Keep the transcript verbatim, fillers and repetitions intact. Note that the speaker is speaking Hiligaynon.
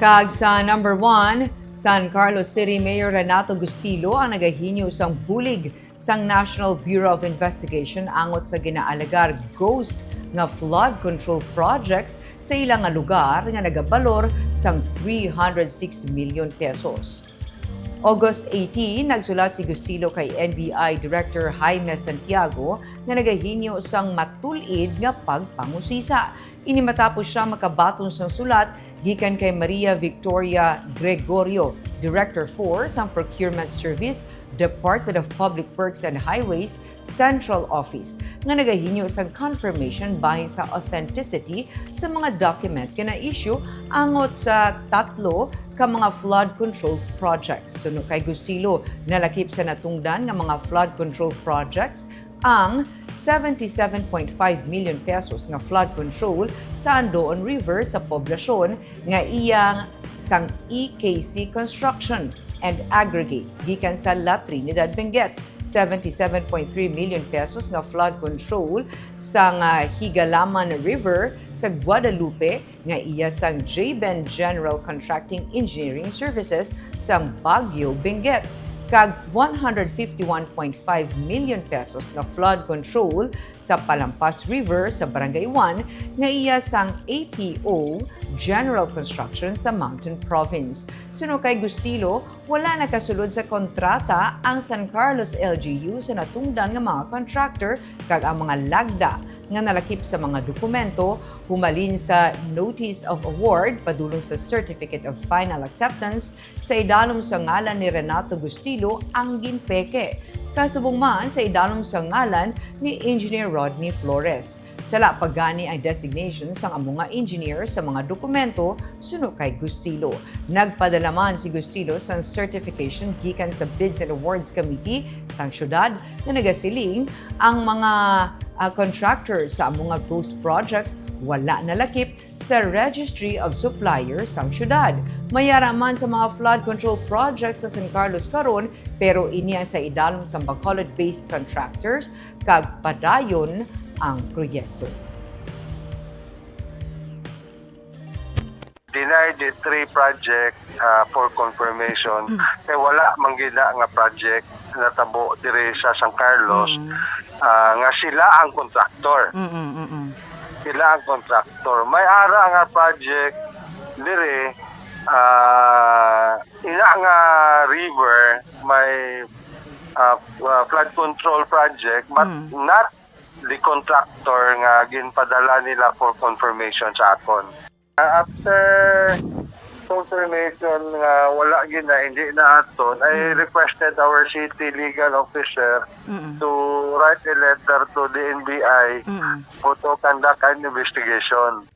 Kag sa number one, San Carlos City Mayor Renato Gustilo ang nagahinyo sang bulig sang National Bureau of Investigation angot sa ginaalegar ghost nga flood control projects sa ila nga lugar nga nagabalor sang three hundred six million pesos. August eighteen, nagsulat si Gustilo kay N B I Director Jaime Santiago nga nagahinyo sang matul-id nga pagpangusisa. Ini matapos sia makabaton sang sulat gikan kay Maria Victoria Gregorio, Director four sang Procurement Service, Department of Public Works and Highways, Central Office, nga nagahinyo sang confirmation bahin sa authenticity sa mga document nga na-issue angot sa tatlo ka mga flood control projects. Suno kay Gustilo, nalakip sa natungdan nga mga flood control projects ang seventy-seven point five million pesos nga flood control sa Andoon River sa poblasyon nga iya sang E K C Construction and Aggregates gikan sa La Trinidad Benguet, seventy-seven point three million pesos nga flood control sang, ah, Higalaman River sa Guadalupe, nga iya sang J-Ben General Contracting Engineering Services sang Baguio, Benguet, kag one hundred fifty-one point five million pesos nga flood control sa Palampas River sa Barangay one nga iya sang A P O General Construction sa Mountain Province. Suno kay Gustilo, wala nakasulod sa kontrata ang San Carlos L G U sa natungdan nga mga contractor kag ang mga lagda nga nalakip sa mga dokumento humalin sa Notice of Award padulong sa Certificate of Final Acceptance sa idalom sa ngalan ni Renato Gustilo ang ginpeke. Kasubong man sa idalom sa ngalan ni Engineer Rodney Flores. Sala pa gani ang designation sang amo nga engineer sa mga dokumento suno kay Gustilo. Nagpadala man si Gustilo sang certification gikan sa Bids and Awards Committee sang syudad nga nagasiling ang mga, ah, contractors sa amo nga ghost projects wala nalakip sa Registry of Suppliers sang syudad. May ara man sa mga flood control projects sa San Carlos karon, pero ini ang sa idalom sang Bacolod-based contractors kag padayon ang proyekto. Denied the three project, ah, for confirmation. Kay wala man gid na nga project natabo diri sa San Carlos, ah, nga sila ang contractor. Mm-mm-mm. Sila ang contractor. May ara nga project diri, ah, ina nga river, may, ah, ah, flood control project, but Mm. not the contractor nga ginpadala nila for confirmation sa akon. Ah, after confirmation nga wala gid na, hindi na aton, I Mm. requested our city legal officer Mm-mm. to write a letter to the N B I Mm-mm. for to conduct an investigation.